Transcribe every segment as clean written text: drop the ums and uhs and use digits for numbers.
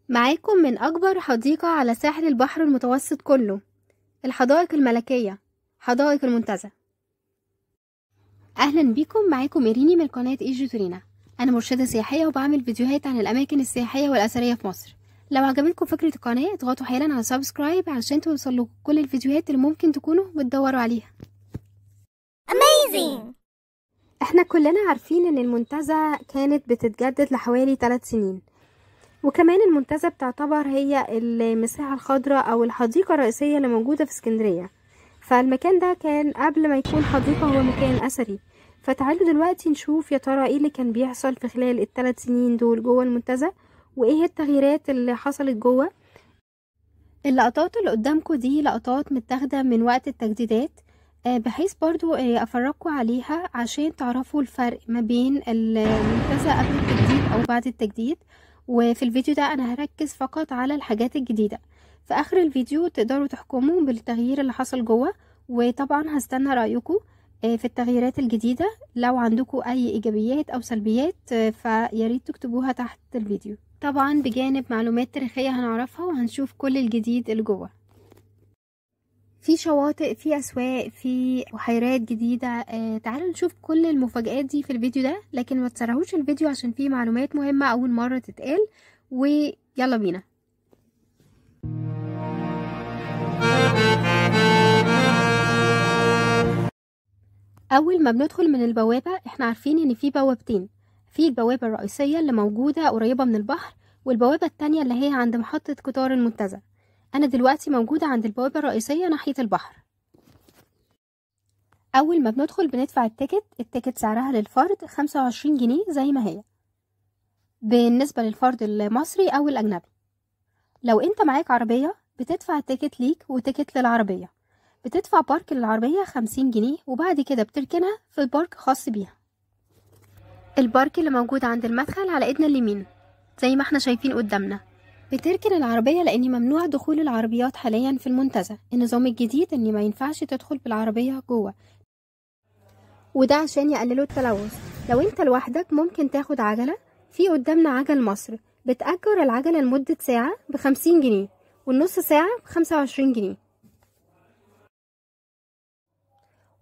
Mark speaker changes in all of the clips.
Speaker 1: معاكم من أكبر حديقة على ساحل البحر المتوسط كله، الحدائق الملكية، حدائق المنتزه. أهلا بيكم، معاكم إيريني من قناة إيجيتورينا. أنا مرشدة سياحية وبعمل فيديوهات عن الأماكن السياحية والأثرية في مصر. لو عجبتكم فكرة القناة اضغطوا حالا على subscribe علشان توصلوا كل الفيديوهات اللي ممكن تكونوا بتدوروا عليها.
Speaker 2: Amazing!
Speaker 1: احنا كلنا عارفين ان المنتزه كانت بتتجدد لحوالي 3 سنين، وكمان المنتزه بتعتبر هي المساحة الخضراء او الحديقة الرئيسية اللي موجودة في اسكندرية. فالمكان ده كان قبل ما يكون حديقة هو مكان اثري. فتعالوا دلوقتي نشوف يا ترى ايه اللي كان بيحصل في خلال ال3 سنين دول جوه المنتزه، وايه التغييرات اللي حصلت جوه. اللقطات اللي قدامكم دي لقطات متاخده من وقت التجديدات، بحيث برضو افرجكم عليها عشان تعرفوا الفرق ما بين المنتزه قبل التجديد او بعد التجديد. وفي الفيديو ده انا هركز فقط على الحاجات الجديدة. في اخر الفيديو تقدروا تحكموا بالتغيير اللي حصل جوه، وطبعا هستنى رايكم في التغييرات الجديدة. لو عندكم اي ايجابيات او سلبيات فياريت تكتبوها تحت الفيديو، طبعا بجانب معلومات تاريخية هنعرفها وهنشوف كل الجديد اللي جوه. في شواطئ، في اسواق، في بحيرات جديدة. تعالوا نشوف كل المفاجآت دي في الفيديو ده، لكن ما تسرعوش الفيديو عشان فيه معلومات مهمة اول مرة تتقال. ويلا بينا. اول ما بندخل من البوابة احنا عارفين ان في بوابتين، في البوابة الرئيسية اللي موجودة قريبه من البحر، والبوابه التانية اللي هي عند محطة قطار المنتزه. انا دلوقتي موجودة عند البوابة الرئيسية ناحية البحر. اول ما بندخل بندفع ال ticket. ال ticket سعرها للفرد 25 جنيه زي ما هي بالنسبة للفرد المصري او الاجنبي. لو انت معاك عربية بتدفع ticket ليك و ticket للعربية. بتدفع park للعربية 50 جنيه، وبعد كده بتركنها في ال park خاص بيها. ال park اللي موجود عند المدخل على ايدنا اليمين زي ما احنا شايفين قدامنا. بتركن العربية لان ممنوع دخول العربيات حاليا في المنتزه. النظام الجديد ان ما ينفعش تدخل بالعربية جوه، وده عشان يقللوا التلوث. لو انت لوحدك ممكن تاخد عجلة، في قدامنا عجل مصر، بتأجر العجلة لمدة ساعة ب50 جنيه، والنص ساعة ب25 جنيه.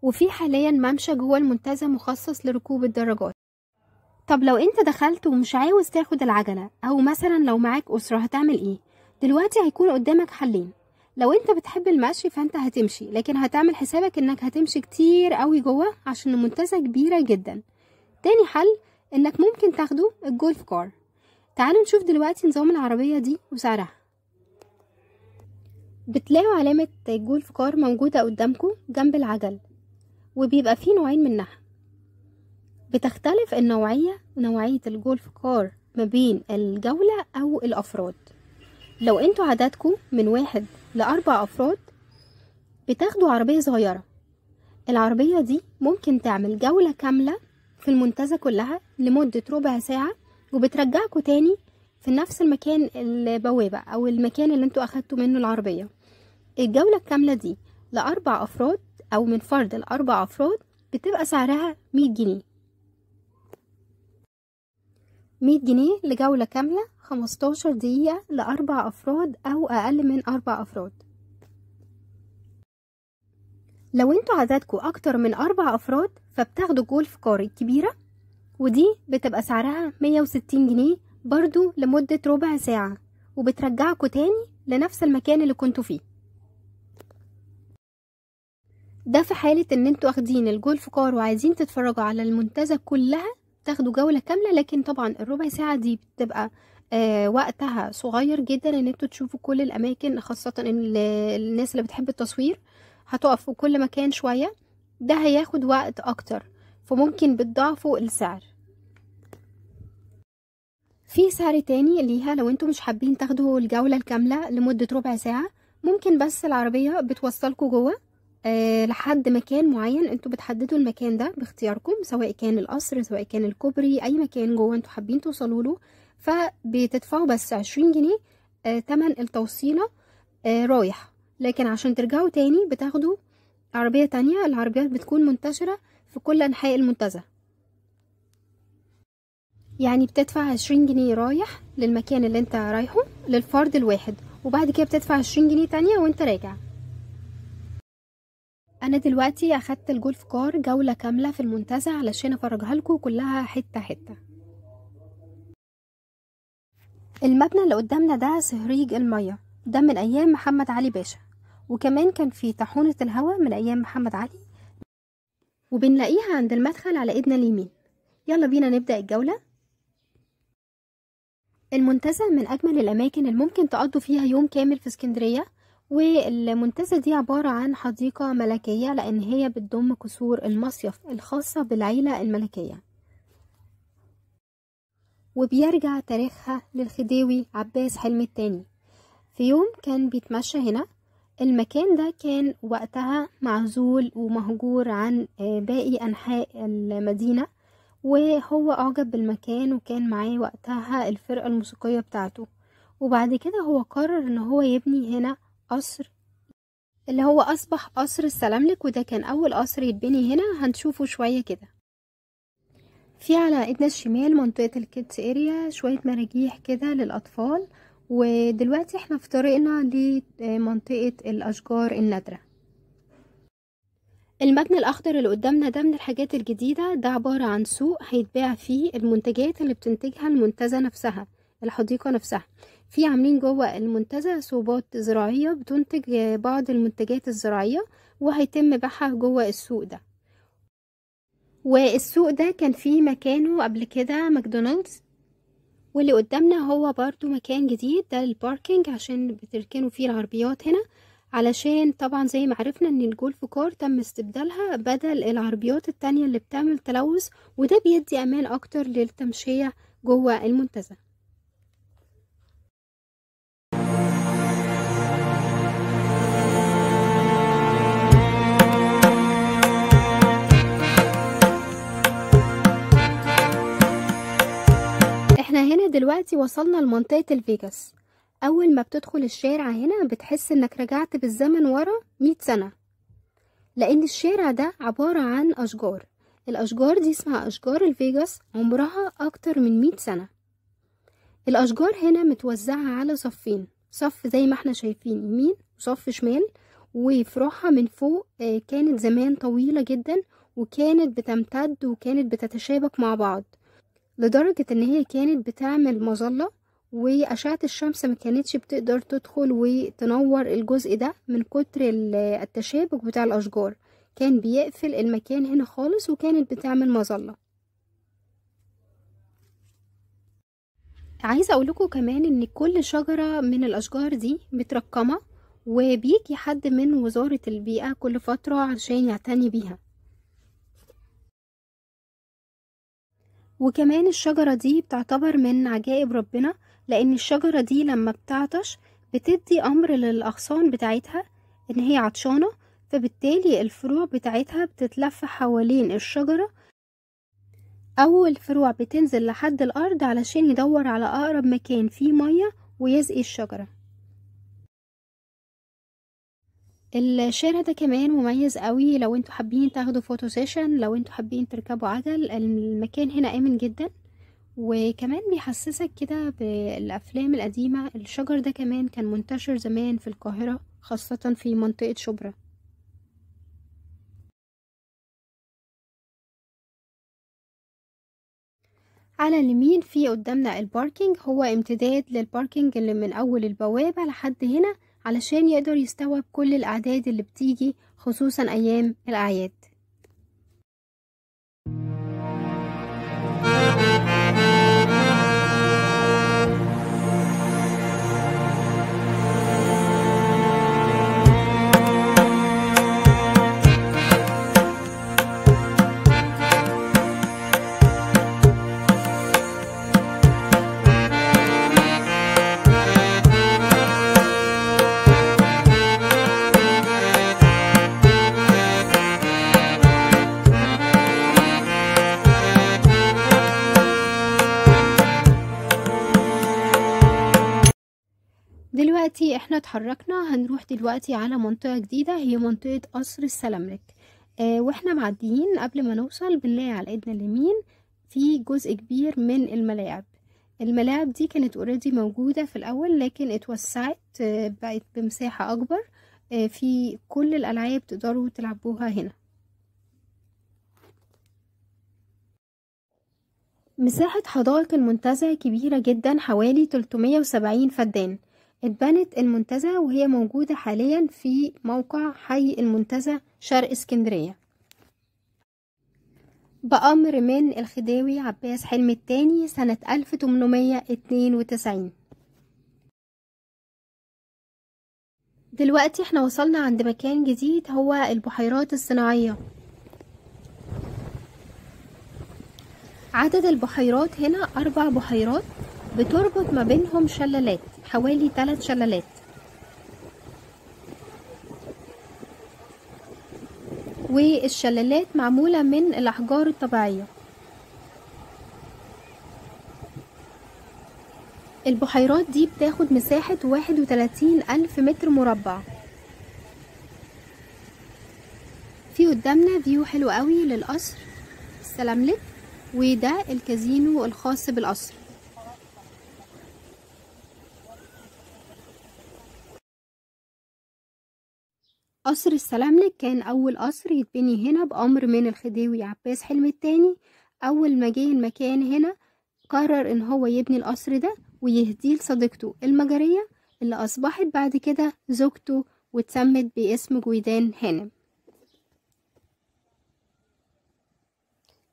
Speaker 1: وفي حاليا ممشى جوه المنتزه مخصص لركوب الدراجات. طب لو انت دخلت ومش عاوز تاخد العجلة، او مثلا لو معاك اسرة، هتعمل ايه؟ دلوقتي هيكون قدامك حلين. لو انت بتحب المشي فانت هتمشي، لكن هتعمل حسابك انك هتمشي كتير قوي جوه عشان المنتزه كبيرة جدا. تاني حل انك ممكن تاخده الجولف كار. تعالوا نشوف دلوقتي نظام العربية دي وسعرها. بتلاقوا علامة الجولف كار موجودة قدامكم جنب العجل، وبيبقى فيه نوعين منها. بتختلف النوعية، نوعية الجولف كار ما بين الجولة أو الأفراد. لو انتوا عددكم من 1 ل4 أفراد بتاخدوا عربية صغيرة. العربية دي ممكن تعمل جولة كاملة في المنتزه كلها لمدة ربع ساعة، وبترجعكوا تاني في نفس المكان البوابة أو المكان اللي انتوا أخدتوا منه العربية. الجولة الكاملة دي ل4 أفراد أو من فرد ل4 أفراد بتبقى سعرها 100 جنيه. 100 جنيه لجولة كاملة 15 دقيقة ل4 أفراد أو أقل من 4 أفراد. لو انتوا عددكوا أكتر من 4 أفراد فبتاخدوا جولف كار الكبيرة، ودي بتبقى سعرها 160 جنيه برضو لمدة ربع ساعة، وبترجعكوا تاني لنفس المكان اللي كنتوا فيه. ده في حالة ان انتوا اخدين الجولف كار وعايزين تتفرجوا على المنتزه كلها، تاخدوا جولة كاملة. لكن طبعا الربع ساعة دي بتبقى وقتها صغير جدا ان انتوا تشوفوا كل الاماكن، خاصة ان الناس اللي بتحب التصوير هتقف في كل مكان شوية، ده هياخد وقت اكتر، فممكن بتضاعفوا السعر. في سعر تاني ليها لو انتوا مش حابين تاخدوا الجولة الكاملة لمدة ربع ساعة، ممكن بس العربية بتوصلكوا جوه لحد مكان معين، انتوا بتحددوا المكان ده باختياركم، سواء كان القصر سواء كان الكوبري، اي مكان جوه انتوا حابين توصلوا له، فبتدفعوا بس 20 جنيه تمن التوصيله رايح. لكن عشان ترجعوا تاني بتاخدوا عربية تانية. العربيات بتكون منتشرة في كل انحاء المنتزه. يعني بتدفع 20 جنيه رايح للمكان اللي انت رايحه للفرد الواحد، وبعد كده بتدفع 20 جنيه تانية وانت راجع. انا دلوقتي اخدت ال golf car جولة كاملة في المنتزه علشان افرجها لكم كلها حتة حتة. المبنى اللي قدامنا ده صهريج المية، ده من ايام محمد علي باشا، وكمان كان في طاحونة الهواء من ايام محمد علي، وبنلاقيها عند المدخل على ايدنا اليمين. يلا بينا نبدأ الجولة. المنتزه من اجمل الاماكن اللي ممكن تقضوا فيها يوم كامل في اسكندرية، والمنتزه دي عبارة عن حديقة ملكية لان هي بتضم قصور المصيف الخاصة بالعيلة الملكية، وبيرجع تاريخها للخديوي عباس حلمي الثاني. في يوم كان بيتمشى هنا، المكان ده كان وقتها معزول ومهجور عن باقي انحاء المدينة، وهو اعجب بالمكان وكان معاه وقتها الفرقة الموسيقية بتاعته، وبعد كده هو قرر ان هو يبني هنا قصر اللي هو اصبح قصر السلاملك، وده كان اول قصر يتبني هنا، هنشوفه شوية كده. في على ايدنا الشمال منطقة ال kids area، شوية مراجيح كده للاطفال. ودلوقتي احنا في طريقنا لمنطقة الاشجار النادرة. المبنى الاخضر اللي قدامنا ده من الحاجات الجديدة، ده عبارة عن سوق هيتباع فيه المنتجات اللي بتنتجها المنتزه نفسها، الحديقة نفسها. في عاملين جوه المنتزه صوبات زراعية بتنتج بعض المنتجات الزراعية، وهيتم بيعها جوه السوق ده. والسوق ده كان فيه مكانه قبل كده ماكدونالدز، واللي قدامنا هو برضو مكان جديد، ده ال parking عشان بتركنوا فيه العربيات هنا، علشان طبعا زي ما عرفنا ان ال golf car تم استبدالها بدل العربيات التانية اللي بتعمل تلوث، وده بيدي امان اكتر للتمشية جوه المنتزه. احنا هنا دلوقتي وصلنا لمنطقة الفيجاس. اول ما بتدخل الشارع هنا بتحس انك رجعت بالزمن ورا 100 سنة، لان الشارع ده عبارة عن اشجار. الاشجار دي اسمها اشجار الفيجاس، عمرها اكتر من 100 سنة. الاشجار هنا متوزعة على صفين، صف زي ما احنا شايفين يمين وصف شمال، وفروعها من فوق كانت زمان طويلة جدا، وكانت بتمتد وكانت بتتشابك مع بعض لدرجة ان هي كانت بتعمل مظلة، وأشعة الشمس ما كانتش بتقدر تدخل وتنور الجزء ده من كتر التشابك بتاع الأشجار، كان بيقفل المكان هنا خالص وكانت بتعمل مظلة. عايزة اقولكم كمان ان كل شجرة من الأشجار دي مترقمة، وبيجي حد من وزارة البيئة كل فترة عشان يعتني بيها. وكمان الشجرة دي بتعتبر من عجائب ربنا، لأن الشجرة دي لما بتعطش بتدي أمر للأغصان بتاعتها إن هي عطشانة، فبالتالي الفروع بتاعتها بتتلف حوالين الشجرة، أو الفروع بتنزل لحد الأرض علشان يدور على أقرب مكان فيه مية ويسقي الشجرة. الشارع ده كمان مميز قوي لو انتوا حابين تاخدوا photo session، لو انتوا حابين تركبوا عجل، المكان هنا امن جدا، وكمان بيحسسك كده بالافلام القديمة. الشجر ده كمان كان منتشر زمان في القاهرة، خاصة في منطقة شبرا. على اليمين في قدامنا ال parking، هو امتداد لل parking اللي من اول البوابة لحد هنا، علشان يقدر يستوعب كل الأعداد اللي بتيجي خصوصا أيام الأعياد. دلوقتي احنا اتحركنا، هنروح دلوقتي على منطقة جديدة، هي منطقة قصر السلاملك. واحنا معديين قبل ما نوصل بنلاقي على ايدنا اليمين في جزء كبير من الملاعب. الملاعب دي كانت already موجودة في الأول، لكن اتوسعت بقت بمساحة أكبر. في كل الألعاب تقدروا تلعبوها هنا. مساحة حدائق المنتزه كبيرة جدا، حوالي 370 فدان. اتبنت المنتزه وهي موجودة حاليا في موقع حي المنتزه شرق اسكندرية، بأمر من الخديوي عباس حلمي الثاني سنة 1892. دلوقتي احنا وصلنا عند مكان جديد، هو البحيرات الصناعية. عدد البحيرات هنا 4 بحيرات بتربط ما بينهم شلالات، حوالي 3 شلالات. والشلالات معمولة من الأحجار الطبيعية. البحيرات دي بتاخد مساحة 31,000 متر مربع. في قدامنا view حلو قوي للقصر السلاملك، وده الكازينو الخاص بالقصر. قصر السلاملك كان أول قصر يتبني هنا بأمر من الخديوي عباس حلمي الثاني. أول ما جه المكان هنا قرر إن هو يبني القصر ده ويهديه لصديقته المجرية اللي أصبحت بعد كده زوجته واتسمت باسم جويدان هانم.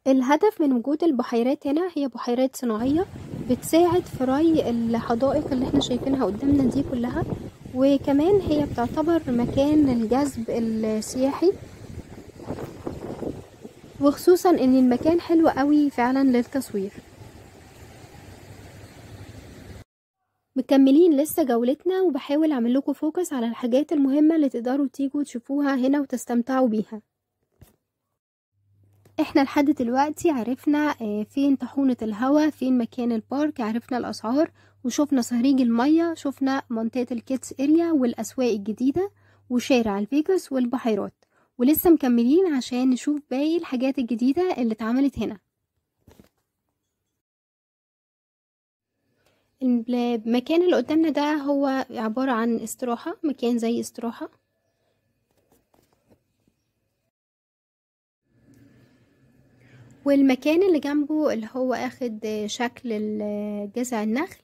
Speaker 1: الهدف من وجود البحيرات هنا هي بحيرات صناعية بتساعد في ري الحدائق اللي احنا شايفينها قدامنا دي كلها، وكمان هي بتعتبر مكان للجذب السياحي، وخصوصا ان المكان حلو قوي فعلا للتصوير. مكملين لسه جولتنا، وبحاول اعمل لكم focus على الحاجات المهمة اللي تقدروا تيجوا تشوفوها هنا وتستمتعوا بيها. احنا لحد دلوقتي عرفنا فين طاحونة الهوا، فين مكان ال park، عرفنا الاسعار، وشوفنا صهريج المية، شفنا منطقة ال kids area والاسواق الجديدة وشارع الفيجاس والبحيرات، ولسه مكملين عشان نشوف باقي الحاجات الجديدة اللي اتعملت هنا. المكان اللي قدامنا ده هو عبارة عن استراحة، مكان زي استراحة. والمكان اللي جنبه اللي هو اخد شكل جذع النخل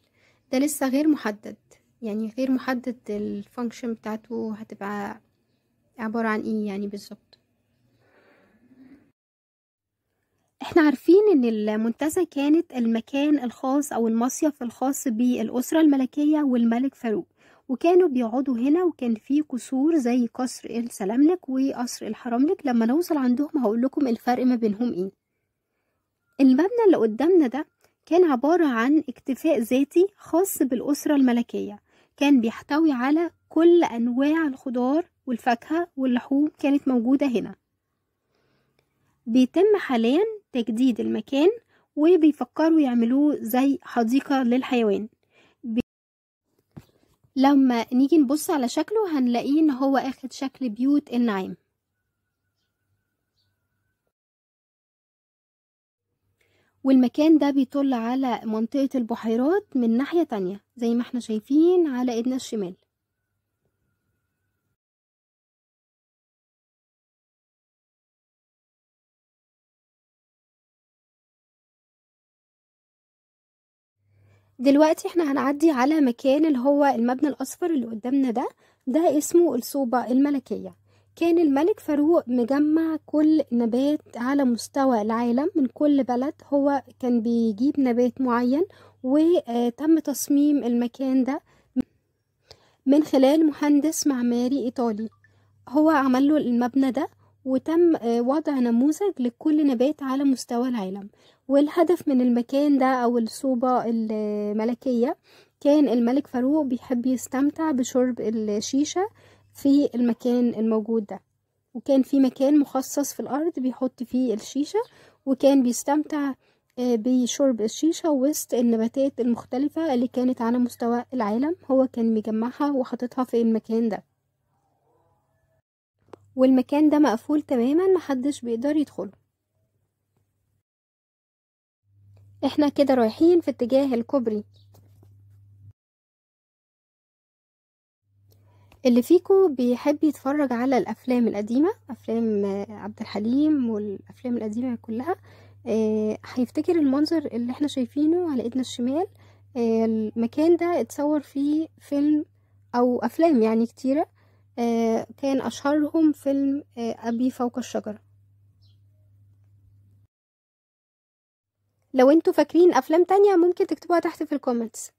Speaker 1: ده لسه غير محدد، يعني غير محدد ال function بتاعته هتبقى عبارة عن ايه يعني بالظبط. احنا عارفين ان المنتزه كانت المكان الخاص او المصيف الخاص بالأسرة الملكية والملك فاروق، وكانوا بيقعدوا هنا، وكان في قصور زي قصر السلاملك وقصر الحرملك. لما نوصل عندهم هقول لكم الفرق ما بينهم ايه. المبنى اللي قدامنا ده كان عبارة عن اكتفاء ذاتي خاص بالأسرة الملكية، كان بيحتوي على كل أنواع الخضار والفاكهة واللحوم كانت موجودة هنا. بيتم حاليا تجديد المكان وبيفكروا يعملوه زي حديقة للحيوان. لما نيجي نبص على شكله هنلاقيه ان هو اخد شكل بيوت النعام. والمكان ده بيطل على منطقة البحيرات من ناحية تانية زي ما احنا شايفين على ايدنا الشمال. دلوقتي احنا هنعدي على مكان اللي هو المبنى الاصفر اللي قدامنا ده، ده اسمه الصوبة الملكية. كان الملك فاروق مجمع كل نبات على مستوى العالم، من كل بلد هو كان بيجيب نبات معين، وتم تصميم المكان ده من خلال مهندس معماري إيطالي. هو عمل له المبنى ده، وتم وضع نموذج لكل نبات على مستوى العالم. والهدف من المكان ده أو الصوبة الملكية، كان الملك فاروق بيحب يستمتع بشرب الشيشة في المكان الموجود ده، وكان في مكان مخصص في الأرض بيحط فيه الشيشة، وكان بيستمتع بشرب الشيشة وسط النباتات المختلفة اللي كانت على مستوى العالم. هو كان مجمعها وحاططها في المكان ده، والمكان ده مقفول تماما، محدش بيقدر يدخله. احنا كده رايحين في اتجاه الكوبري. اللي فيكو بيحب يتفرج على الافلام القديمة، افلام عبد الحليم والافلام القديمة كلها، هيفتكر المنظر اللي احنا شايفينه على ايدنا الشمال. المكان ده اتصور فيه فيلم او افلام يعني كتيرة، كان اشهرهم فيلم ابي فوق الشجرة. لو انتوا فاكرين افلام تانية ممكن تكتبوها تحت في ال comments.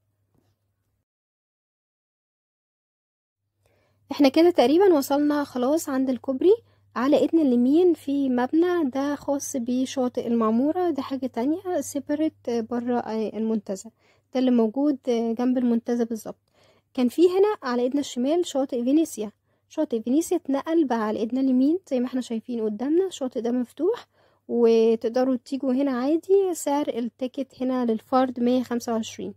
Speaker 1: احنا كده تقريبا وصلنا خلاص عند الكوبري. على ايدنا اليمين في مبنى ده خاص بشاطئ المعمورة، ده حاجة تانية separate برا المنتزه، ده اللي موجود جنب المنتزه بالظبط. كان في هنا على ايدنا الشمال شاطئ فينيسيا. شاطئ فينيسيا اتنقل بقى على ايدنا اليمين زي ما احنا شايفين قدامنا. الشاطئ ده مفتوح وتقدروا تيجوا هنا عادي. سعر ال ticket هنا للفرد 125.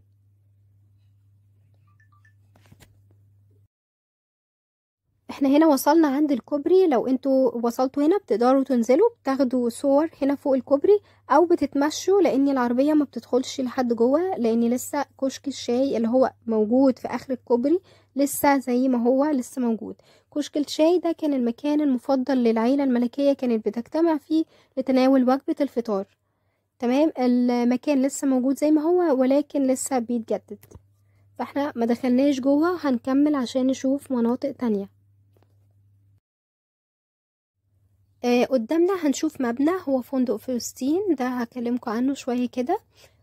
Speaker 1: احنا هنا وصلنا عند الكوبري. لو انتوا وصلتوا هنا بتقدروا تنزلوا بتاخدوا صور هنا فوق الكوبري او بتتمشوا، لان العربية ما بتدخلش لحد جوه، لان لسه كشك الشاي اللي هو موجود في اخر الكوبري لسه زي ما هو لسه موجود. كشك الشاي ده كان المكان المفضل للعيلة الملكية، كانت بتجتمع فيه لتناول وجبة الفطار. تمام، المكان لسه موجود زي ما هو ولكن لسه بيتجدد، فاحنا ما دخلناش جوه، هنكمل عشان نشوف مناطق تانية. قدامنا هنشوف مبنى هو فندق فلسطين، ده هكلمكم عنه شوية كده.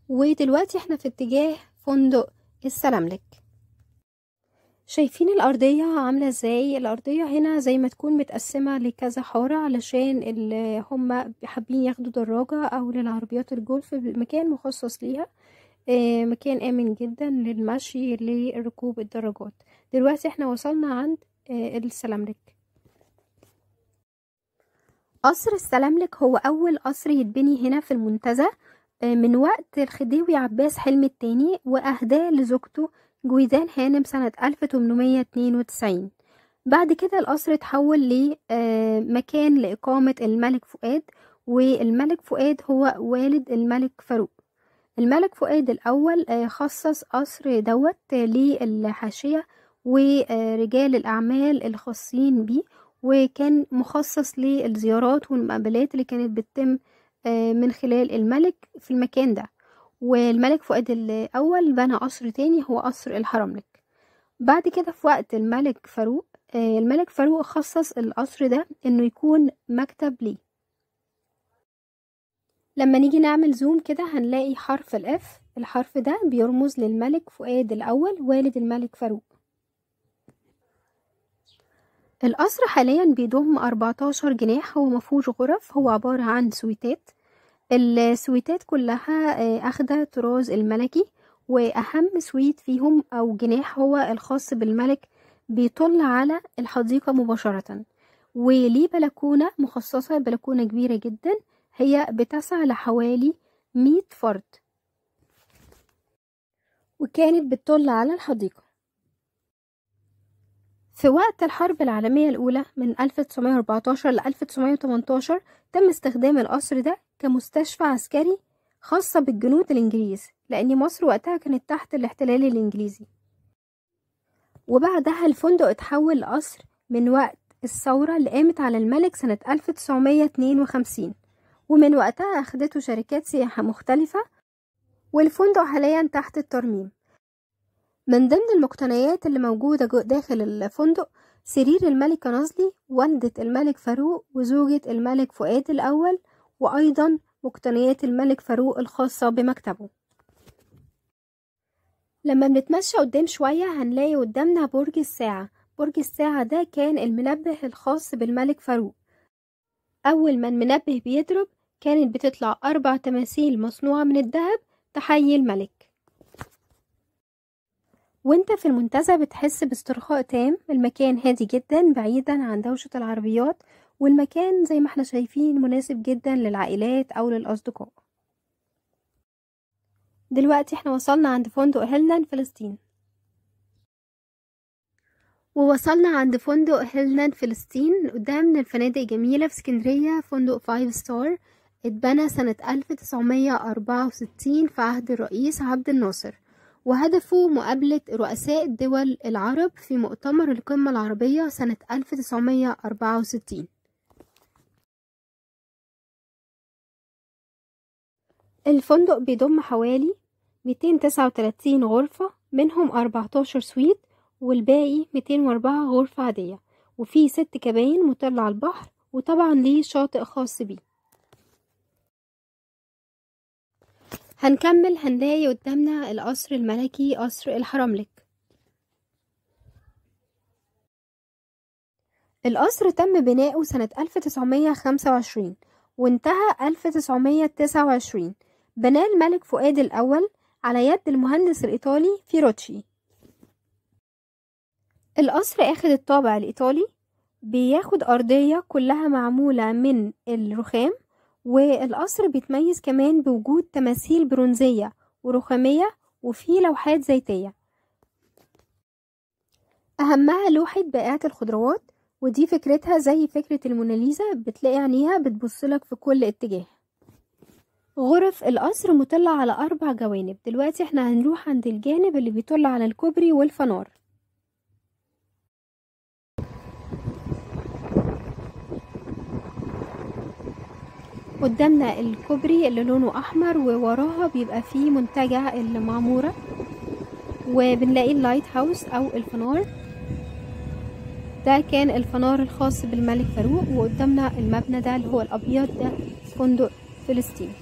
Speaker 1: ودلوقتي احنا في اتجاه فندق السلاملك. شايفين الأرضية عاملة ازاي؟ الأرضية هنا زي ما تكون متقسمة لكذا حارة علشان اللي هم حابين ياخدوا دراجة أو للعربيات الجولف، مكان مخصص ليها، مكان آمن جدا للمشي لركوب الدراجات. دلوقتي احنا وصلنا عند السلاملك. قصر السلاملك هو أول قصر يتبني هنا في المنتزه من وقت الخديوي عباس حلمي الثاني، وأهداه لزوجته جويدان هانم سنة 1892. بعد كده القصر اتحول لمكان لإقامة الملك فؤاد، والملك فؤاد هو والد الملك فاروق. الملك فؤاد الأول خصص قصر دوت للحاشية ورجال الأعمال الخاصين بيه، وكان مخصص للزيارات والمقابلات اللي كانت بتتم من خلال الملك في المكان ده. والملك فؤاد الأول بنى قصر تاني هو قصر الحرملك. بعد كده في وقت الملك فاروق، الملك فاروق خصص القصر ده انه يكون مكتب ليه. لما نيجي نعمل zoom كده هنلاقي حرف ال F، الحرف ده بيرمز للملك فؤاد الأول والد الملك فاروق. القصر حاليا بيضم 14 جناح، هو مفهوش غرف، هو عبارة عن سويتات. السويتات كلها أخدة طراز الملكي، وأهم suite فيهم أو جناح هو الخاص بالملك، بيطل على الحديقة مباشرة، وليه بلكونة مخصصة، بلكونة كبيرة جدا هي بتسع لحوالي 100 فرد، وكانت بتطل على الحديقة. في وقت الحرب العالمية الأولى من 1914 ل 1918 تم استخدام القصر ده كمستشفى عسكري خاصة بالجنود الإنجليز، لأن مصر وقتها كانت تحت الاحتلال الإنجليزي. وبعدها الفندق اتحول لقصر من وقت الثورة اللي قامت على الملك سنة 1952، ومن وقتها أخدته شركات سياحة مختلفة، والفندق حاليا تحت الترميم. من ضمن المقتنيات اللي موجودة داخل الفندق سرير الملكة نازلي والدة الملك فاروق وزوجة الملك فؤاد الأول، وأيضا مقتنيات الملك فاروق الخاصة بمكتبه. لما بنتمشى قدام شوية هنلاقي قدامنا برج الساعة. برج الساعة ده كان المنبه الخاص بالملك فاروق. أول ما المنبه بيضرب كانت بتطلع 4 تماثيل مصنوعة من الذهب تحيي الملك. وانت في المنتزه بتحس باسترخاء تام، المكان هادي جدا بعيدا عن دوشة العربيات، والمكان زي ما احنا شايفين مناسب جدا للعائلات او للأصدقاء. دلوقتي احنا وصلنا عند فندق هيلنان فلسطين. ووصلنا عند فندق هيلنان فلسطين، قدام من الفنادق جميلة في اسكندرية، فندق 5 star. اتبنى سنة 1964 في عهد الرئيس عبد الناصر، وهدفه مقابلة رؤساء الدول العرب في مؤتمر القمة العربية سنة 1964. الفندق بيضم حوالي 239 غرفة، منهم 14 suite والباقي 204 غرفة عادية، وفيه 6 كباين مطلة على البحر، وطبعا ليه شاطئ خاص بيه. هنكمل هنلاقي قدامنا القصر الملكي قصر الحرملك. القصر تم بناؤه سنة 1925 وانتهى 1929. بناه الملك فؤاد الأول على يد المهندس الإيطالي فيروتشي. القصر اخد الطابع الإيطالي، بياخد أرضية كلها معمولة من الرخام، والقصر بيتميز كمان بوجود تماثيل برونزية ورخامية وفيه لوحات زيتية، أهمها لوحة بائعة الخضروات، ودي فكرتها زي فكرة الموناليزا، بتلاقي عينيها بتبصلك في كل اتجاه. غرف القصر مطلة على 4 جوانب. دلوقتي احنا هنروح عند الجانب اللي بيطل على الكوبري والفنار. قدامنا الكوبري اللي لونه احمر، ووراها بيبقى فيه منتجع المعمورة، وبنلاقي ال lighthouse او الفنار. ده كان الفنار الخاص بالملك فاروق. وقدامنا المبنى ده اللي هو الابيض ده فندق فلسطين.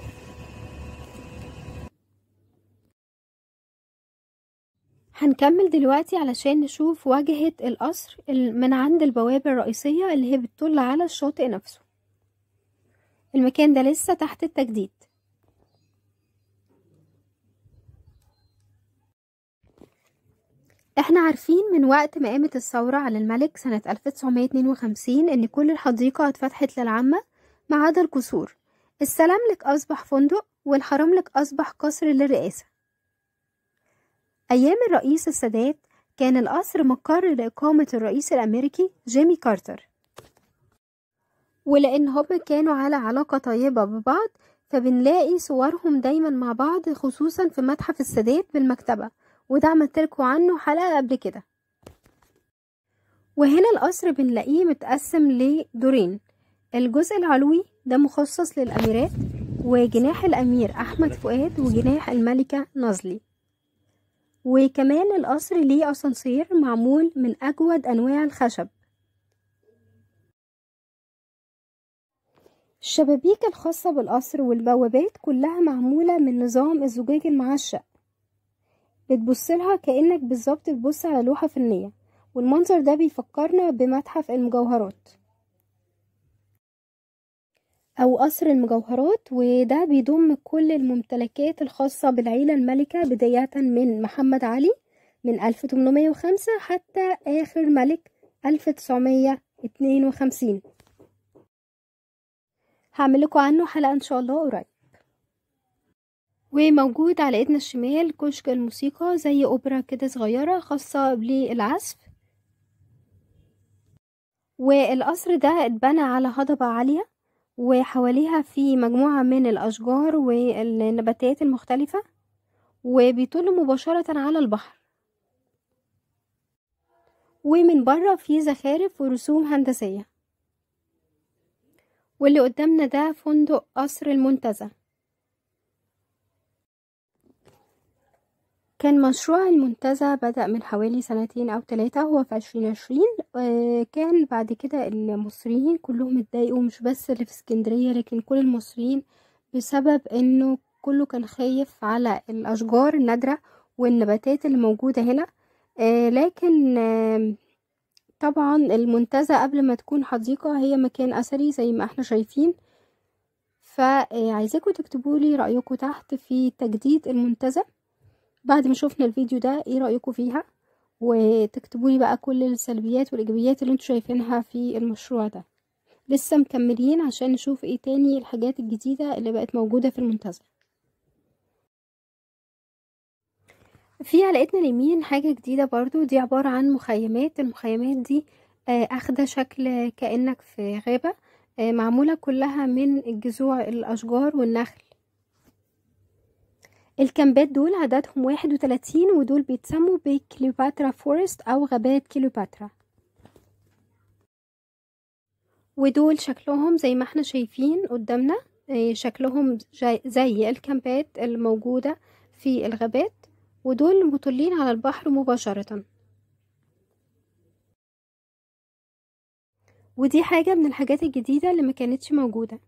Speaker 1: هنكمل دلوقتي علشان نشوف واجهة القصر من عند البوابة الرئيسية اللي هي بتطل على الشاطئ نفسه. المكان ده لسه تحت التجديد. احنا عارفين من وقت ما قامت الثورة على الملك سنة 1952 ان كل الحديقة اتفتحت للعامة ما عدا القصور. السلاملك اصبح فندق، والحرملك اصبح قصر للرئاسة. ايام الرئيس السادات كان القصر مقر لإقامة الرئيس الامريكي جيمي كارتر، ولان هما كانوا على علاقة طيبة ببعض فبنلاقي صورهم دايما مع بعض، خصوصا في متحف السادات بالمكتبة، وده عملتلكوا عنه حلقة قبل كده. وهنا القصر بنلاقيه متقسم لدورين، الجزء العلوي ده مخصص للأميرات وجناح الأمير أحمد فؤاد وجناح الملكة نازلي. وكمان القصر ليه أسانسير معمول من أجود أنواع الخشب. الشبابيك الخاصة بالقصر والبوابات كلها معمولة من نظام الزجاج المعشق، بتبصلها كأنك بالظبط بتبص على لوحة فنية، والمنظر ده بيفكرنا بمتحف المجوهرات أو قصر المجوهرات، وده بيضم كل الممتلكات الخاصة بالعيلة الملكة بداية من محمد علي من 1805 حتى آخر ملك 1952. هعمل لكم عنه حلقة إن شاء الله قريب. وموجود على ايدنا الشمال كشك الموسيقى، زي أوبرا كده صغيرة خاصة بالعزف. والقصر ده اتبنى على هضبة عالية، وحواليها في مجموعة من الأشجار والنباتات المختلفة، وبيطل مباشرة على البحر. ومن بره في زخارف ورسوم هندسية. واللي قدامنا ده فندق قصر المنتزه. كان مشروع المنتزه بدأ من حوالي 2 أو 3، هو في 2020. كان بعد كده المصريين كلهم اتضايقوا، مش بس اللي في اسكندرية لكن كل المصريين، بسبب انه كله كان خايف على الاشجار النادرة والنباتات اللي موجودة هنا. لكن طبعا المنتزه قبل ما تكون حديقة هي مكان اثري زي ما احنا شايفين. فعايزاكم تكتبوا لي رأيكم تحت في تجديد المنتزه بعد ما شوفنا الفيديو ده، ايه رأيكم فيها، وتكتبوا لي بقى كل السلبيات والايجابيات اللي انتوا شايفينها في المشروع ده. لسه مكملين عشان نشوف ايه تاني الحاجات الجديدة اللي بقت موجودة في المنتزه. في على ايدنا اليمين حاجة جديدة برضو، دي عبارة عن مخيمات. المخيمات دي اخدة شكل كأنك في غابة، معمولة كلها من جذوع الأشجار والنخل. الكامبات دول عددهم 31، ودول بيتسموا بكليوباترا forest أو غابات كليوباترا. ودول شكلهم زي ما احنا شايفين قدامنا، شكلهم زي الكامبات الموجودة في الغابات، ودول مطلين على البحر مباشرة. ودي حاجة من الحاجات الجديدة اللي ما كانتش موجودة.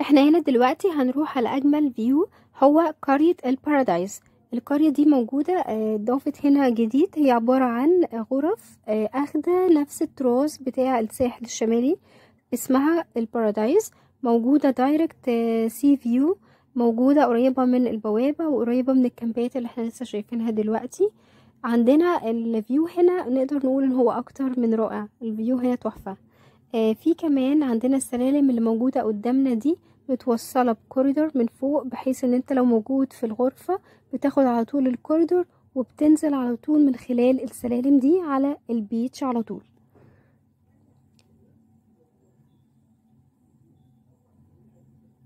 Speaker 1: احنا هنا دلوقتي هنروح على اجمل view، هو قرية ال Paradise. القرية دي موجودة اضافت هنا جديد، هي عبارة عن غرف اخدة نفس التراث بتاع الساحل الشمالي، اسمها ال Paradise. موجودة direct sea view، موجودة قريبة من البوابة وقريبة من الكامبات اللي احنا لسه شايفينها دلوقتي. عندنا ال view هنا نقدر نقول ان هو اكتر من رائع، ال view هنا تحفة. في كمان عندنا السلالم اللي موجودة قدامنا دي متوصلة بكوريدور من فوق، بحيث ان انت لو موجود في الغرفة بتاخد على طول الكوريدور وبتنزل على طول من خلال السلالم دي على ال beach على طول.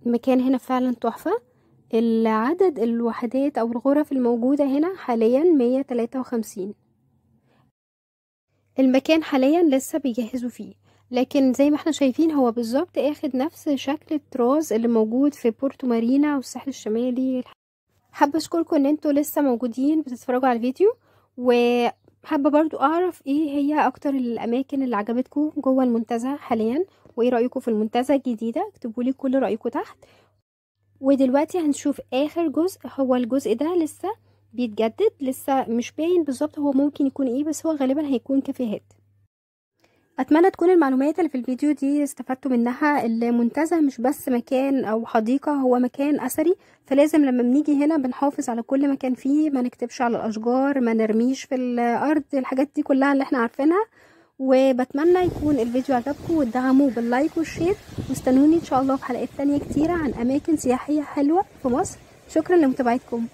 Speaker 1: المكان هنا فعلا تحفة. العدد الوحدات او الغرف الموجودة هنا حاليا 153. المكان حاليا لسه بيجهزوا فيه، لكن زي ما احنا شايفين هو بالظبط اخد نفس شكل الطراز اللي موجود في بورتو مارينا والساحل الشمالي. حابة اشكركم ان انتوا لسه موجودين بتتفرجوا على الفيديو، وحابة برضو اعرف ايه هي اكتر الاماكن اللي عجبتكم جوه المنتزه حاليا، وايه رايكم في المنتزه الجديدة. اكتبوا لي كل رايكم تحت. ودلوقتي هنشوف اخر جزء، هو الجزء ده لسه بيتجدد، لسه مش باين بالظبط هو ممكن يكون ايه، بس هو غالبا هيكون كافيهات. اتمنى تكون المعلومات اللي في الفيديو دي استفدتوا منها. المنتزه مش بس مكان او حديقة، هو مكان اثري، فلازم لما بنيجي هنا بنحافظ على كل مكان فيه، ما نكتبش على الاشجار، ما نرميش في الارض، الحاجات دي كلها اللي احنا عارفينها. وبتمنى يكون الفيديو عجبكم وتدعموه بال like وال share، واستنوني ان شاء الله في حلقات تانية كتيرة عن اماكن سياحية حلوة في مصر. شكرا لمتابعتكم.